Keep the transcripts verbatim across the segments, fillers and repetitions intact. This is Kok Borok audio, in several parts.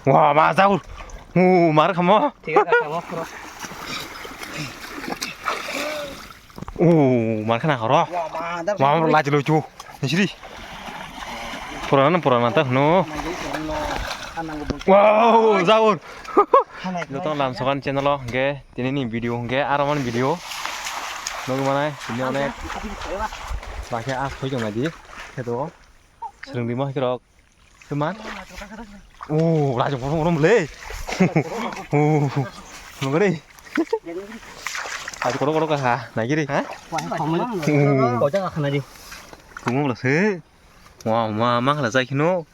Wa ma jagur. U mar khamo. Thik ase, khamo, khoro. U mar khana khoro. Wa ma, dar. Ma ma laj lo chu. Nisri. Purana purana ta no. Wow, jagur. Joto lam sokan channel o hingke tini ni video hingke aro man video. Nogmana tini onek. Bakhe as khoi jong nadi. Kheto. Srwng rimo hai rok. Teman. Oh, raja borong borong le. Oh. Nongre. Aji korok korok ha, nai giri. Ha? Wah, kamu. Oh. Kau jaga kana di. Kamu lah se. Wah, ma ma lah jai kino.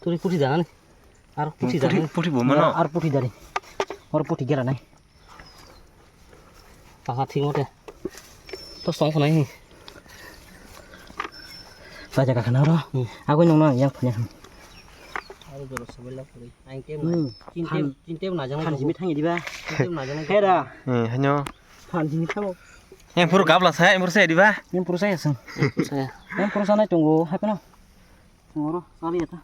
Turi puthi jaga ni. Ar puthi jaga ni. Puthi bo mano. Ar puthi dari. Or puthi gera nai. Tasa thik mote. To song khonai hi. Ba jaga khana ro. Hmm. Agoi nongna yang phanya. Aro joro sabela khori. Ang tem. Hmm. Chinte, chinte na jana. Phan jimi thangi diba. Chinte na jana. Hera. Eh, hanyo. Phan jimi thango. Yang puru gabla saya, yang puru saya diba. Yang puru saya sang. Yang puru saya. Yang puru sana tunggu, apa no? Ngoro, sari eta.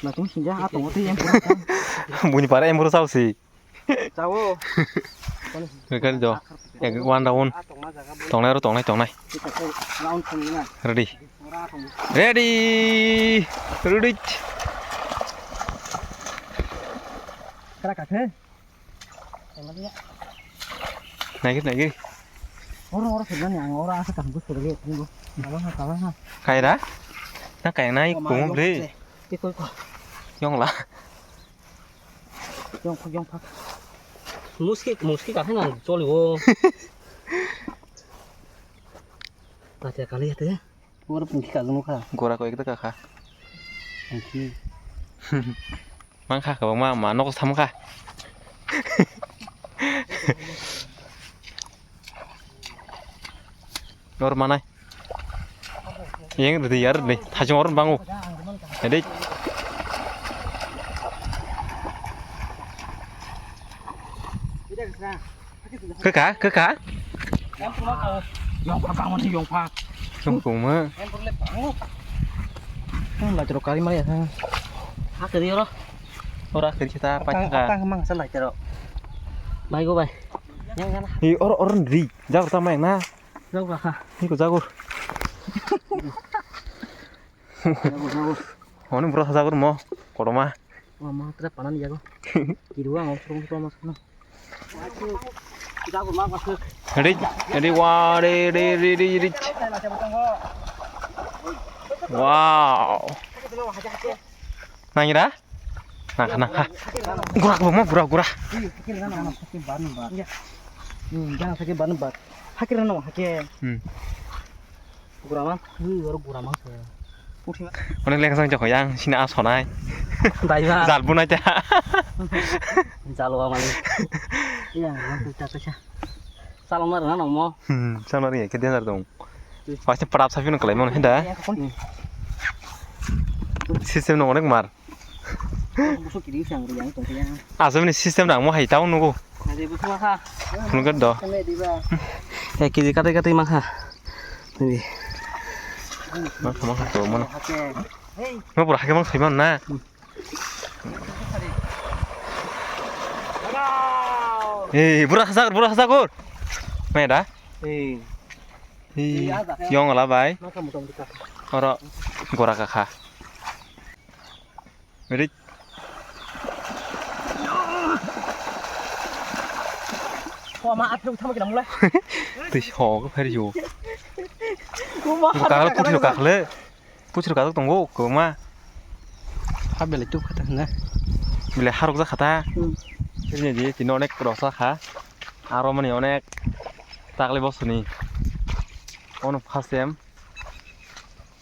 Latung sinja, ah, tongo tei yang pura. Buni para yang pura sao si. Sao. Kekar jo. Ek one round. Tongnai ro, tongnai, tongnai. Kita ke round tongnai. Ready. Ora tongnai. Ready. Ready. Kara kakhe. Naikir, naikir. Oro, oro sirnani ang oro asa kaham bus kudagi tunggu. Kabar ha, kabar ha. Kaira? Na kaya nai kung bre. Koi, koi. Yong la. Yong phak, yong phak. Muski, muski kaphai nang choli o. Pacha kali ate. Oro pungki kagwi nukha. Gora ko ekta kakha. Pungki. Mangkha kwbangma ma nogo samkha. Oro manai. Yang rwdi yar rwdi. Thajong oro bango. Edei. Kaka, kaka. Yongphak bangmani yongphak. Yongphak bangma. Tang lai tro kari maya tang. Hakri oro. Ora kri kita pa ka. Tang mang sa lai tro. Bai go bai. Yang kan. Hi oro oro ri. Jago ta mai na. Jago ka. Hi ko jago. Jago jago. Honi bro jago mo. Koroma. Wah, ma tra panan yago. Kiru ang, ang, ang, ang, ang. Ready, ready, wa, ready, ready, ready. Wow. Nang ira? Nang, nang, ha. Gura, gura, gura, gura. Hakir na, hakir ban ban. Hmm, jangan sakit ban ban. Hakir na, hakir. Hmm. Gurama, ui, oro gurama se. Puthi ma. Onek lekha sang jokho yang sini asonai. Daiba. Jal bunai ta. Jalo amani. Iya, nang puta kaisa. Salong na rana mo. Hmm, salong na ri ke danger dong. Pasti parap sapi nang kelai mon henda. System nang onek mar. Busuk kiri sang ri yang tong yang. Asam ni system nang mo hai taun nugo. Ade busuk ha. Nungkat do. Kene diba. Eh, kiri kate kate mangha. Ini. Mangha, mangha, tuh, mana? Hake. Hei. Mana pura hake mang saiman na? Wow. Eh, bura khasak, bura khasak, gur. Mana da? Eh. Hi, yong la bai. Mangha mutam dika. Oro gora kakha. Ready? Ko ma apre uthama kena mulai. Twi ho ko phari jo. Ko ma kakle puthiro kakle. Puthiro katok tongo ko ma. Ha belai tuk khata na. Belai harok jak khata. Hmm. Ini di tino onek rosa kha. Aro mani onek takle bosoni. Ono first time.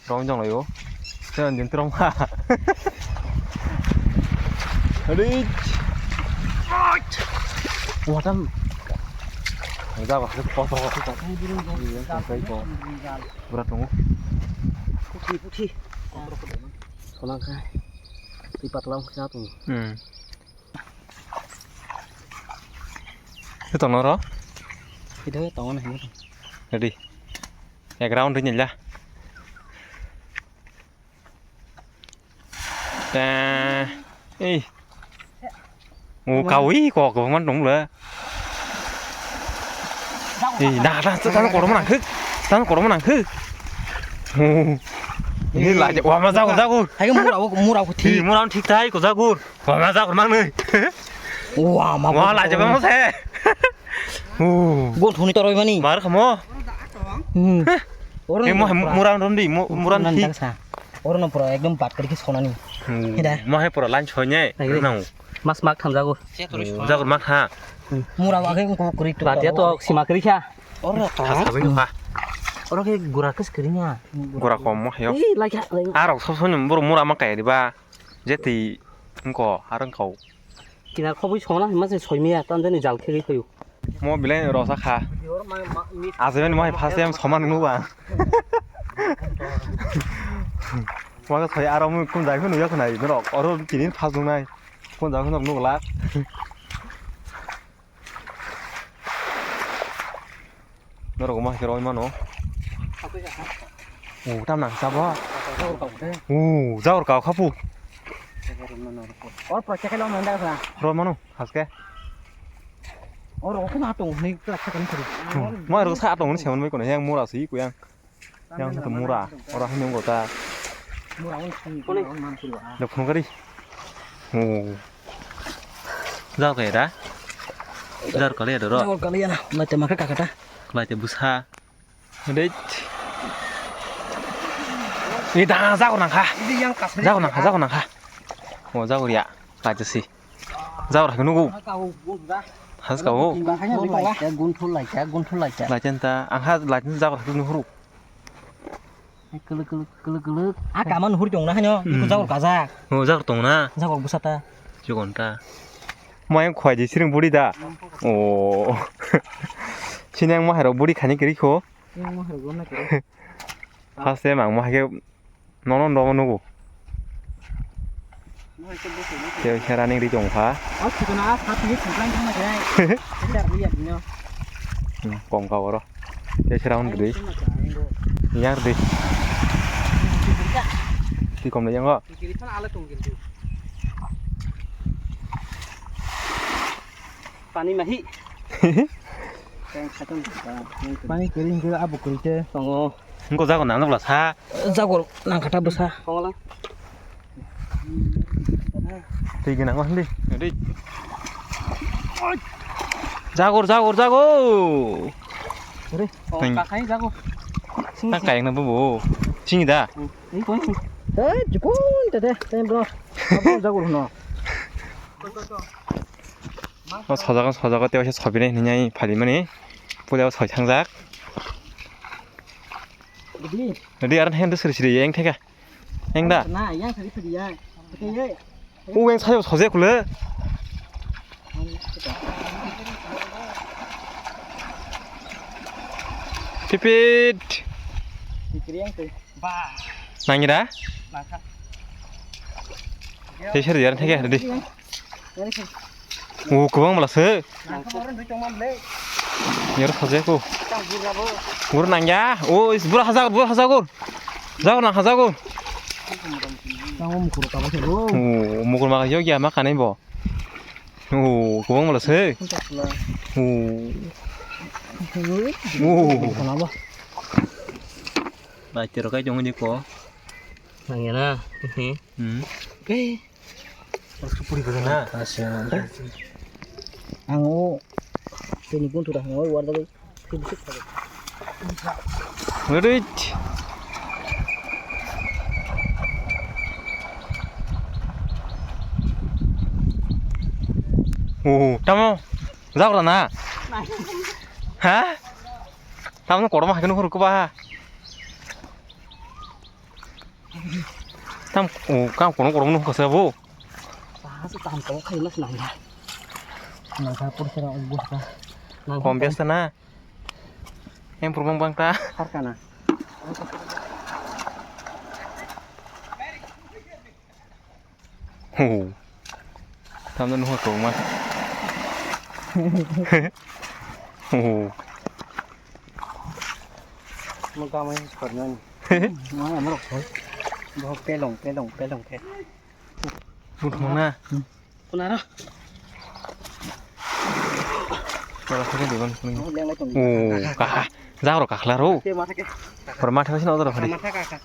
Rong jong layo. Sen din trong ha. Ready. Watam. Jago, koto, koto. Iya, sampai ko. Berat tunggu. Puthi, puthi. Konang kai. Lipat lang kena tuh. Hmm. Itu tongo ro? Itu tongo nih. Ready. Ek round ri nyilya. Eh, ei. O kawi kok kok man dong le. Ei, da da ta ta kormo nang khuk. Ta kormo nang khuk. O. Ni la wa ma jago jago. Hai mura mura ko Ei, thik. Mura thik tai ko jago. Wa ma jago mang ni. Wa ma. Wa la jago mo se. O. Go thuni toroi mani. Mar khamo. Hmm. Oro Ei, mo mura ron di, mo mura thik. Oro no pura ekdom bat kari khis khonani. Heda. Mo hai pura lunch hoy ne. Nang. Mas mak tham jago. Jago mak ha. Mura wa ke ko kuri tu. Batia to sima kari kha. Oro ka. Sabin ka. Oro ke gura kes kari nya. Gura kom mo yo. Ih, lai kha. Arok sob sob ni boro mura ma kai riba. Jeti ko arang kau. Kina khoboi sona hima se soimiya tanjani jal khegwi phaio. Mo belai rosa kha. Ajai mani mo hai first time soman nukba. Mo khe soi aro mui kun jai phano yakhnai norok oro tini first nuknai. Kun jai phano nukla. Norok ma khe roi mano. O tam nang sabo. O jagor kau khapu. Or pro check lo manda sa. Roi mano haske. Or ko na tong ni kla check ni. Mo ro sa tong ni seman bai kono yang mura si ku yang. Yang satu mura, ora hini ngo ta. Mura on sini, on man pura. Da phone kari. Oh. Jao kaya da? Jao kali ada ro. Jao kali ya na, lai te makha kakata. Lai te busa. Dei. Ini dah jao nang kha. Ini yang kasih. Jao nang kha, jao nang kha. Oh, jao ria. Lai te si. Jao ra nugu. Has ka o. Gunthul lai kha, gunthul lai kha, gunthul lai kha. Lai chen ta, ang ha lai chen jao ra nuhuru. Kuluk, kuluk, kuluk, kuluk. A kaman hur tong na hanyo, iku jagor kajak. O, jagor tong na. Jagor bwsa ta. Chikon ta. Mo yang khwai di siring buri da. O. Sini yang maharo buri khani kiri kho. Yang maharo gom na kiri. First time ang mahake nono nono nugu. Tei khe running ri tong kha. O thikna a phat ni thangklang thangma khe. Char ri ya bino. Hmm, kom ka oro. Tei sera hun ri. Yang ri. Ti kom le yang o. Kiri thang ala tong kiri. Pani mahi. Pani kering ke abu kering ke. Tongo. Engko jago nang nokla sa. Jago nang kata bwsa. Tongo lang. Twi gina ko hindi. Hindi. Jagor, jagor, jagor. Re. Thank you. Kakai jago. Sing, sing. Kakai na bubu. Sing da. Hmm. Ini kau ni. Eh, jukun tete, tete bro. Apa jago no? O sojago, sojago, tei waisa sobinai hinwi phalimani. Puila o soi thangjak. Ready? Ready, aran hand siri siri, yang theka. Yang da? Na, yang siri siri ya. Oke, ye. O yang sayo soje kule. Pipit. Siri yang tu. Nangira? Tei sari yaran theke ready. O kwbang mala se. Yar saje ko. Guru nangya. O is bura haja, bura haja gol. Jao na haja gol. O mukur ma yo ya ma kanai bo. O kwbang mala se. O. O. Bai tero kai jong ni ko. Nang ya na. Hmm. Oke. Harus ke puri beda na. Ang o. Sini pun sudah ngoi war dali. Ready. Oh, tamo. Jao ra na. Ha? Tamo korma hakno hur ko ba. Tam, o, kam kono kono nung kasa bo. Bahasa tam kono kai mas nang ya. Nang ka pur sera o bus ka. Nang kom biasa na. Yang pur bang bang ta. Har kana. Ho. Tam na nung ko ma. Ho. Mo ka mai khor nan. Mo amro khor. Bo pelong, pelong, pelong ke. Buthumung na. Kunaro. Ora thake diban kuni. Lenglai tong. Oh, kaha. Jagro kakhla ro. Te matha ke. Ora matha sina odor phari. Matha kaka.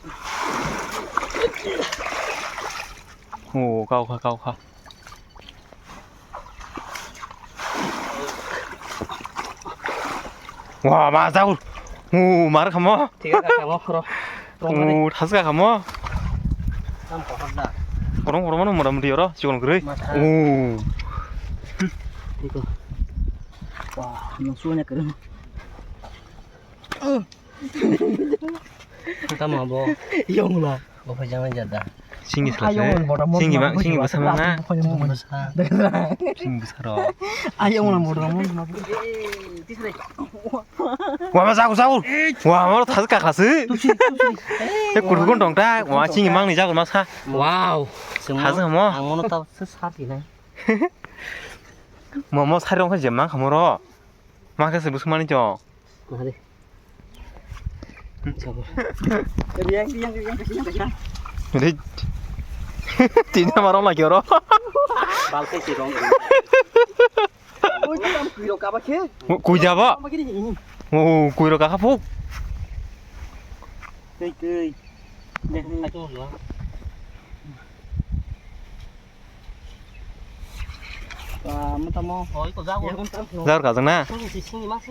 Oh, kau kha, kau kha. Wah, ma jagro. Oh, mar khamo. Thik kha mo khoro. Oh, thas kha khamo. Tam kohor da. Korong korong mano mora mudi oro, chikon kwrwi. Masa. Oh. Iko. Wah, nung suanya kwrwi. Tamo bo. Yongla. Bo phai jama jada. Singi sala. Ayong se. Singi ma, singi bwsa ma na. Singi bwsa. Singi bwsa ro. Ayong la modra mo. Wa ma jago jago. Wa ma thas ka khasi. E kurkun dong ta. Wa singi mang ni jago ma sa. Wow. Thas mo. Ang mono ta se sa ti nai. Mo mo sai rong kha je mang kha mo ro. Ma kha se bwsa mani cho. Mari. Sabo. Riang, riang, riang, riang, riang, riang. Ri. Tini ama rong lagi oro. Balkai si rong. Oi, tam kui rok kaba khe? Kui jabo? Kaba khe ni? Oh, kui rok kha phuk. Kui, kui. Deh, ni tu lo. Wah, mo tamo. Oh, iko jago. Jago kajang na? Sini, sini, sini, mas.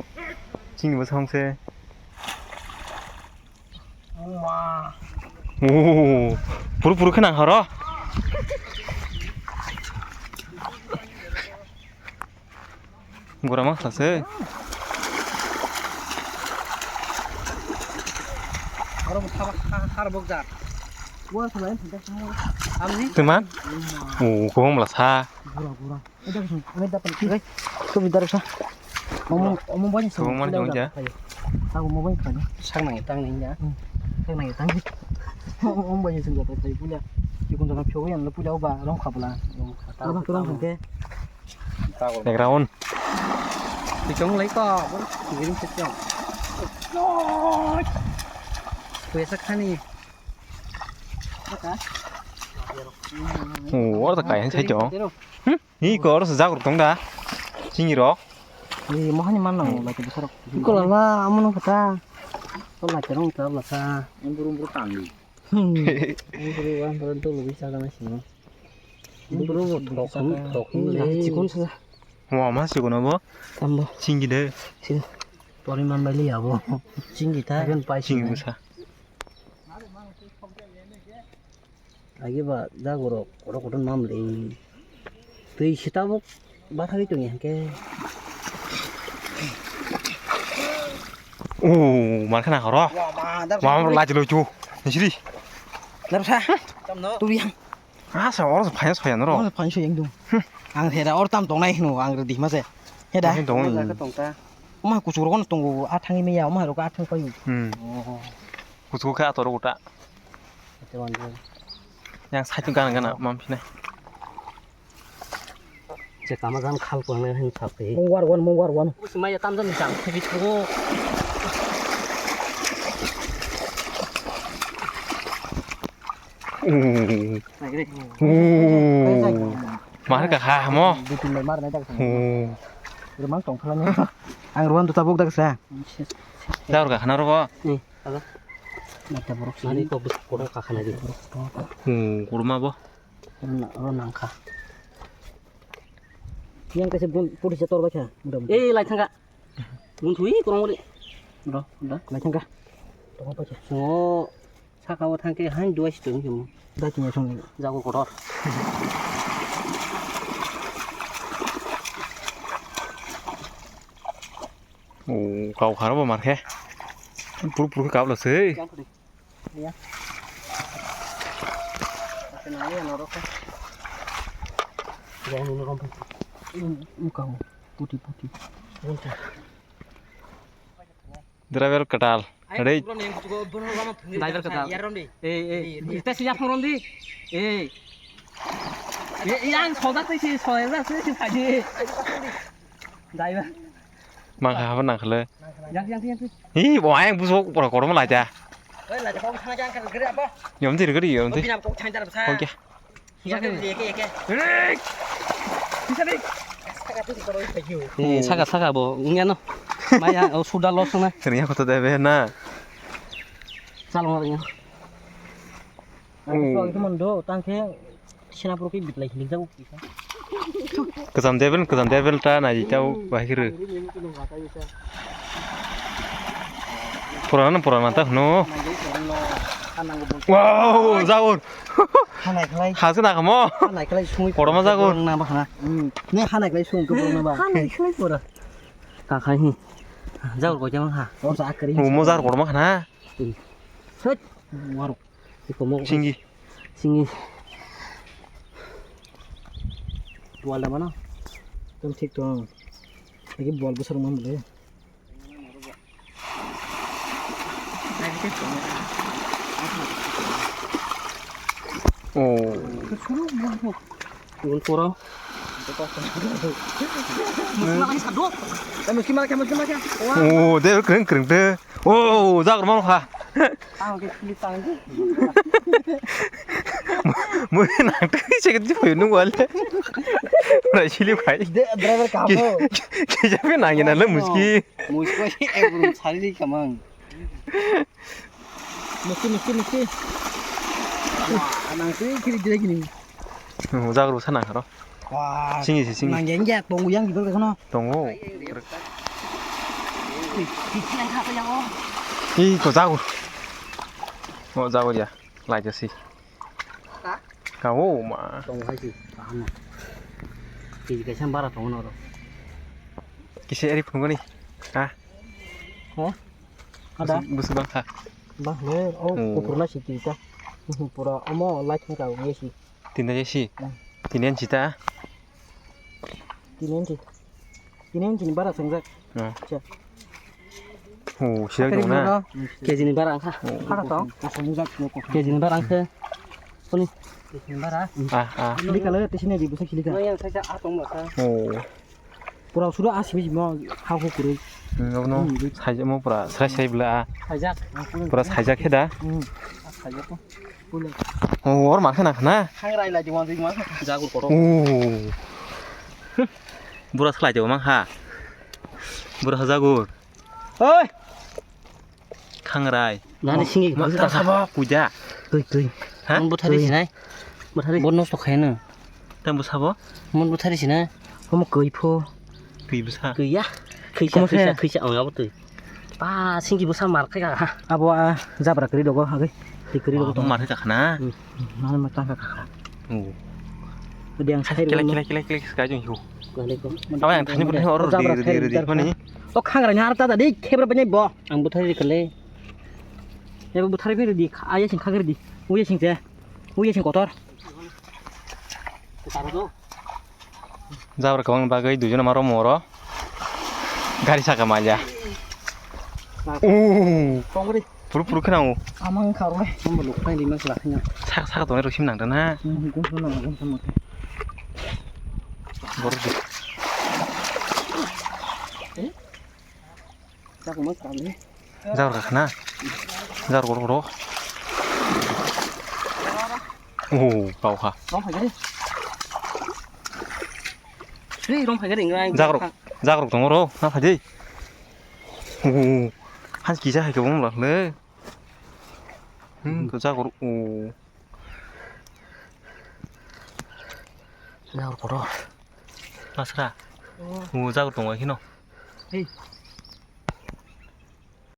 Sini bwsa hong se. Wah. Oh, puru puru khe nang horo. Gura ma khla se. Oro mo thaba khar bok jar. Gua salai. Amni? Teman? Oh, kobong bla sa. Gura, gura. Ada sung, ada dapat. Kau bidar sa. Omo, omo banyak sung. Kobong mana jong ja? Aku mau banyak kan. Sang nang tang nang ya. Sang nang tang. Omo banyak sung dapat. Punya. Ikun jangan pioyan lo punya oba rong kabla. Rong kabla. Apa kurang sungke? Background. Bichong lai ko, bor kiring se chong. Kuya sa khani. Oh, oro ta kai han sai chong. Hmm? Ni ko oro sa jagrok tong da. Singi rok. Ni mohani man nang lai ke bisarok. Ko la la, amo nang kata. Ko la ke rong ta la sa. Buru buru tang ni. Hmm. Buru wan buru dulu bisa kana sino. Buru bo thok, thok, thok, thok. Chikon sa. Wa ma chikon bo? Tambo. Chingi de. Chingi. Poriman bai liya bo. Chingi ta. Agan pai chingi. Chingi busa. Agi ba jagoro kotor kotor mam le. Twi sita bo bathagwi tongya hwnkhe. Oh, mar khana horo. Wa ma, dar ma, laj lo chu. Nisri. Dar sa. Tamno. Tu yang. Asa oro phai soya noro. Oro phai soya ekdom. Ang hera or tam tongnai hino ang redi ma se. Heda. Ang tong. Oma kuchuk rok no tongo, a thangwi maya, oma rok a thang payu. Hmm. Oh. Kuchuk kha ator uta. Ate wan. Yang saitung gana gana mam phine. Je kama jan khal ko ne hin thap te. Mung war wan, mung war wan. Maya tam jan jam, thik thik. Mahar ka ha mo. Dutin bai mar nai dak. Remang tong khala ni. Ang ruan tu tabuk dak sa. Daur ka khana ro. Ni. Ala. Mata borok sini ko bus ko ka khana di. Hmm, kurma bo. Ro nang kha. Yang kaisa bun puri se tor bai kha. Eh, lai thang ka. Bun thui kurang ori. Ro, ro. Lai thang ka. Tong pa kha. So. Saka o thangke hain duai si tong kemo. Da kini song ni. Jago kotor. O kau kharo bo mar khe. Pur pur khe kap lo se. Yang puri. Ya. Ate na ya norok. Ya ni norok. Mukau puti puti. Bunta. Driver katal. Rei. Driver katal. Ei, ei. Ita siya phone di. Ei. Ei, yang soda tei si soda tei si tadi. Driver. Mang ha ha nang khle. Yang, yang, yang. Ih, bo ayang busuk pura korom la ja. Oi, la ja, kau sana jangan kerja apa? Yom dir gari yom dir. Bina kau sana jangan besar. Oke. Eh, saka, saka bo wngya no. Maya o suda los na. Ringya koto debe na. Chalo ringya. Ang so ang mando tangke sina puro ki bitlai hilik jago. Kejam debel, kejam debel ta nai tau bahir. Purana, purana ta no. Wow, jaun. Hanai khlai. Hasu na kamo. Hanai khlai sungwi. Koroma jago. Borok na ba khana. Hmm. Ne hanai khlai sung ke borok na ba. Hanai khlai pura. Ta khai hi. Jago ko jama ha. O sa kari. Mo jar koroma khana. Hmm. Sat. Waro. Iko mo. Singi. Singi. Wala mana? Tam thik to. Lagi bol besar mana boleh. Oh. Gun pura. Oh, de kring kring de. Oh, jagur mang kha. Ang ke sili tang di. Mo na twi se ke phoy nu wal. Ora sili khai. De driver ka mo. Ke ja pe nang na le muski. Musko si ek rum sari di kamang. Muski, muski, muski. Wah, nang twi kiri dire gini. Oh, jagur sana haro. Wah. Singi si, singi. Nang yang ya, tong yang gitu kan. Tongo. Ih, ko jagur. Oh, jagur ya. Lai jasi. Ka? Ka o ma. Tong hai si. Kaham. Kiji kaisa bara tong no ro. Kise eri phungo ni. Ha? Ha? Ada? Busu bang ha. Bang le, oh, hmm. Kupur na si kita. Pura omo light ka ngi si. Tinta jesi. Hmm. Tinen sita. Tinen si. Tinen si bara sengjak. Hmm. Cha. Oh, siya dong na. Kejini bara angkha. Hara tong. Sengjak. Kejini bara angkha. Kuni. Kejini bara. Ah, ah. Ini kalau di sini di busa kili kan. Yang saya atong masa. Oh. Pura suru asi biji mo ha hu kuru. Hmm, no. Saijak mo pura sai sai bla. Saijak. Pura saijak he da. Hmm. Saijak ko. Oh, or mar khana khana. Khangrai lai di wan di ma. Jagur koro. Oh. Bura slai jago mang ha. Bura ha jagur. Oi. Khangrai. Nani singi ma busa ta sabo. Puja. Tui, tui. Ha? Mon buthari sinai. Buthari. Bon nosto khaino. Tang busa bo? Mon buthari sinai. Omo koi pho. Tui busa. Koi ya. Khaisa, khaisa, khaisa ang abo tui. Pa singi busa mar khai ka ha. Abo a jabra kri dogo ha kai. Tui kri dogo. Mar khai ka khana. Hmm. Mana ma tangka kaka. Oh. Odi ang sai kila kila kila kila sky jong hiu. Awa yang thani buthai oro redi redi redi mani. O khangrai ni arta da di khebra bani bo. Ang buthai ri kale. Ebo buthai ri di aya sing khagri di. Uya sing je. Uya sing kotor. Jabra kwbang bagwi duijon maro moro. Gari saka manya. Oh. Kongri. Puru puru khwnango. Amang kharwi. Ambo luknai lima sila khanya. Saka saka tongnai rw sim nangda na. Hmm, gum khwnango, gum khwnango. Borok di. Eh? Saka mas kali. Jabra khna. Jabra goro goro. Oh, kau kha. Rong phai gari. Hei, rong phai gari ngai. Jagrok, jagrok tongo ro, na phai di. Oh, han kisa hai kebong la le. Hmm, to jagrok, oh. Jagrok ro. Masra. Oh, jagrok tongo hino. Hei.